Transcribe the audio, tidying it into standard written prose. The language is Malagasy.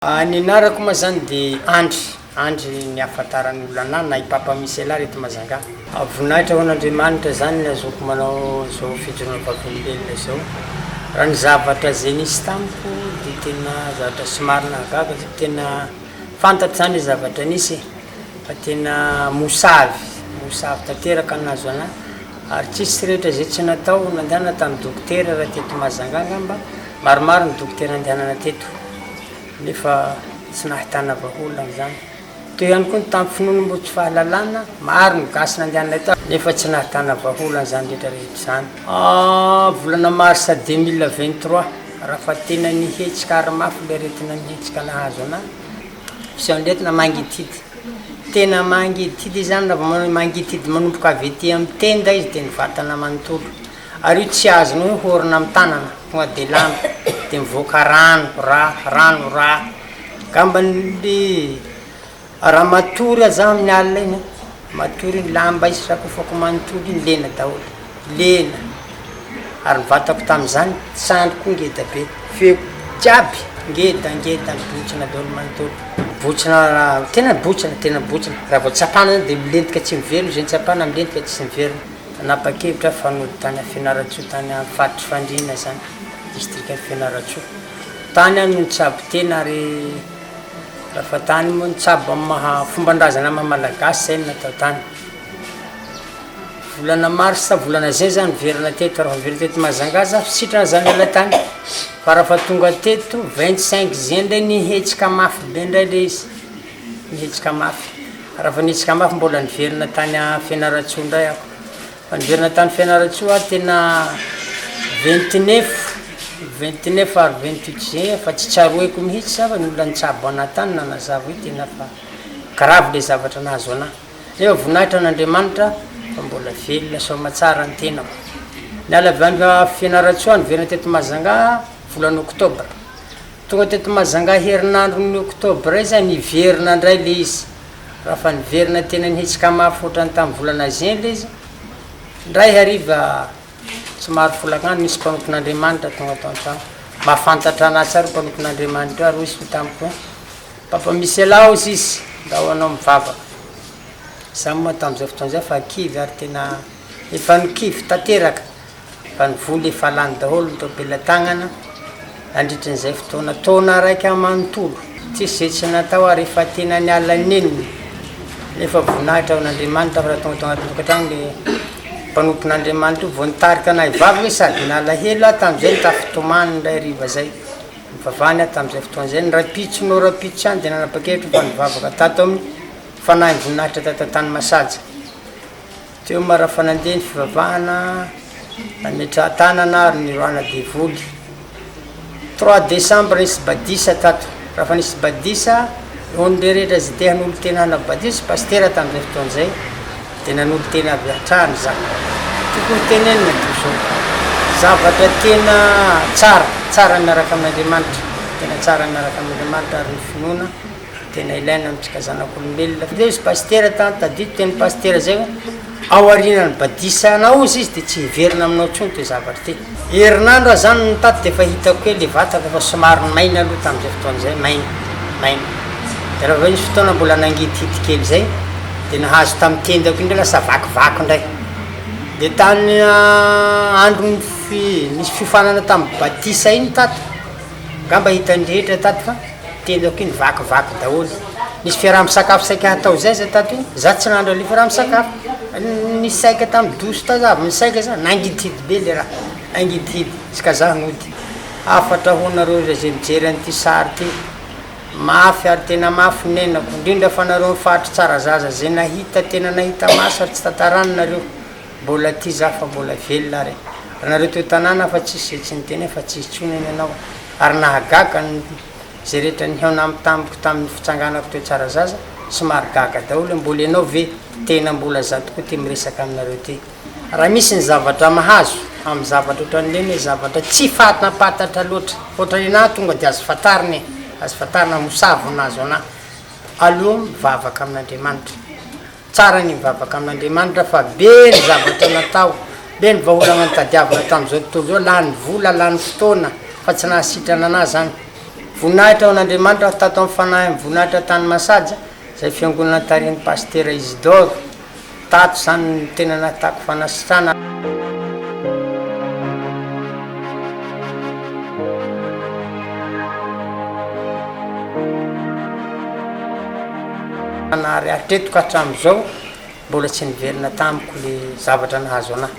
Ny anarako moa zany de Andry, Andry ny ahafantaran'ny olona anah na i Papa Michel ary eto Majunga. Voninahitra ho an'Andriamanitra zany ny ahazoako manao zao fijoroana vavolombelona zao. Raha ny zavatra zay nisy tamiko de tena zavatra somary nahagaga satria tena fantatro zany le zavatra nisy e, fa tena mosavy, mosavy tanteraka ny nahazo anah ary tsisy rehetra zay tsy natao, nandehanana tamin'ny dokotera raha teto Majunga angamba. Maromaro ny dokotera nandehanana teto nefa tsy nahitana vahaolana izany. Teo ihany koa ny tamin'ny finoana mbo tsy fahalalana, maro ny gasy nandehananay tao nefa tsy nahitana vahaolana izany rehetra rehetra izany. Volana mars 2023, raha fa tena nihetsika ary mafy ilay aretina nihetsika nahazo anah, fisehon'ny aretina mangitidy, tena mangitidy izany raha vao mangitidy manomboka avy ety amin'ny tenda izy dia ny vatana manontolo. Ary io tsy azony hoe horina amin'ny tanana, tonga de lamba, de mivoaka rano, rà, rano, rà. Angambany raha matory aza aho amin'ny alina iny an, matory iny lamba isakofako manontolo iny lena daholo, lena. Ary ny vatako tamin'izany sandriko koa ngeda be, feoko jiaby ngeda ngeda mibontsina daholo manontolo. Mibontsina, tena mibontsina, tena mibontsina, raha vao tsapana zany de milentika tsy miverina, izay nitsapana milentika tsy miverina. Nanapa-kevitra aho fa nody tany Fianarantsoa tany amin'ny faritr'i Fandriana izany, distrikan'i Fianarantsoa. Tany aho no nitsabo tena ary raha fa tany moa nitsabo amin'ny maha fomban-drazana maha malagasy izay no natao tany. Volana marsa, volana juin za niverina teto, raha niverina teto Mahajanga za sitrana za niala tany, fa raha fa tonga teto 25 juin ndray nihetsika mafy be ndray le izy, nihetsika mafy. Raha vao nihetsika mafy mbola niverina tany Fianarantsoa indray aho, fa niverina tany Fianarantsoa aho tena 29, 29 ary 28 juin fa tsy tsaroiko mihitsy za fa ny olona nitsabo anah tany nanazava hoe tena fa grave le zavatra nahazo anah, nefa voninahitra an'Andriamanitra fa mbola velona soamatsara ny tenako. Niala avy any Fianarantsoa aho niverina teto Mahajanga volana oktobra. Tonga teto Majunga herinandron'ny oktobra izy niverina indray le izy, raha fa niverina tena nihetsika mafy ohatran'ny tamin'ny volana juin le izy, indray hariva somary folakandro nisy mpanompon'Andriamanitra tonga tao an-trano, mahafantatra anah tsara io mpanompon'Andriamanitra io ary hoy izy tamiko hoe papa Michel hozy izy ndao anao mivavaka, za moa tamin'izay fotoana izay efa kivy ary tena efa nikivy tanteraka. Fa ny vola efa lany daholo ny tao am-pelatagnana nandritrin'izay fotoana taona raika manontolo. Tsisy izay tsy natao ary efa tena niala nenina. Nefa voninahitra ho an'Andriamanitra fa raha tonga tao anatin'ny tokantrano le mpanompon'Andriamanitra io vao nitarika anay hivavaka izy sady nalahelo aho tamin'izay nitafitomany indray hariva zay. Nivavahany aho tamin'izay fotoana izay. Ny rahampitso no rahampitso ihany dia nanapa-kevitra fa nivavaka tato amin'ny Fanahin'ny voninahitra tato Antanimasaja. Teo moa raha fa nandeha ny fivavahana, nametrahan-tanana ary niroahana devoly. Trois décembre nisy badisa tato, raha fa nisy badisa, ny rehetra izay te hanolo-tena hanao badisa, pasitera tamin'izay fotoana izay, dia nanolo-tena avy hatrany za. Tiako ho tenenina dia izao, zavatra tena tsara, tsara ny miaraka amin'Andriamanitra, tena tsara ny miaraka amin'Andriamanitra ary ny finoana. Tena ilaina amintsika zanak'olombelona. Teo izy pasitera tany, tadidiko teny pasitera zay hoe ao aorianan'ny badisa anao ozy izy de tsy hiverina aminao intsony ty zavatra ty. Herinandro aho zany no tato de efa hitako hoe le vatako efa somary maina aloha tamin'izay fotoana zay, maina, maina. De raha vao nisy fotoana mbola nangitihidy kely zay de nahazo tamin'ny tendako iny ndray lasa vakivaky ndray. De tany andron'ny fi- nisy fiofanana tamin'ny batisa iny tato, Angamba hitan'ny rehetra tato fa tendako iny vakivaky daholo. Nisy fiaraha-misakafo saika hatao zay za tato iny, za tsy nandro an'le fiaraha-misakafo. Nisaika tamin'ny douche tao za, avy nisaika za, nangidihidy be le raha, nangidihidy, jusqu'à za nody. Hafatra ho anareo zay zay mijery an'ity sary ty, mafy ary tena mafy ny nenako, indrindra fa nareo mifaritry Tsarazaza zay nahita tena nahita maso ary tsy tantarany nareo. Mbola tia za fa mbola velona ary ry nareo teo tanàna fa tsisy zay tsy niteny fa tsisy tsony anie anao ary nahagaga ny zay rehetra nihaona amiko tamiko tamin'ny fitsanganako teo Tsarazaza somary gaga daholo hoe mbola ianao ve tena mbola za tokoa ty miresaka aminareo ty raha misy ny zavatra mahazo amin'ny zavatra ohatran'ireny hoe zavatra tsy fatapatatra loatra ohatran'ny anah tonga de azo fantarina e azo fantarina mosavy no nahazo anah aleo mivavaka amin'Andriamanitra Tsara ny mivavaka amin'Andriamanitra fa be ny zavatra natao, be ny vahaolana notadiavina tamin'izao tontolo izao, lany vola, lany fotoana fa tsy nahasitrana anah zany. Voninahitra ho an'Andriamanitra aho tato amin'ny Fanahin'ny Voninahitra tany Masaja, izay fiangonana tarihin'ny Pasitera Isidore. Tato izany no tena nahitako fanasitrana. Ary hatreto ka hatramin'izao mbola tsy niverina tamiko le zavatra nahazo anahy.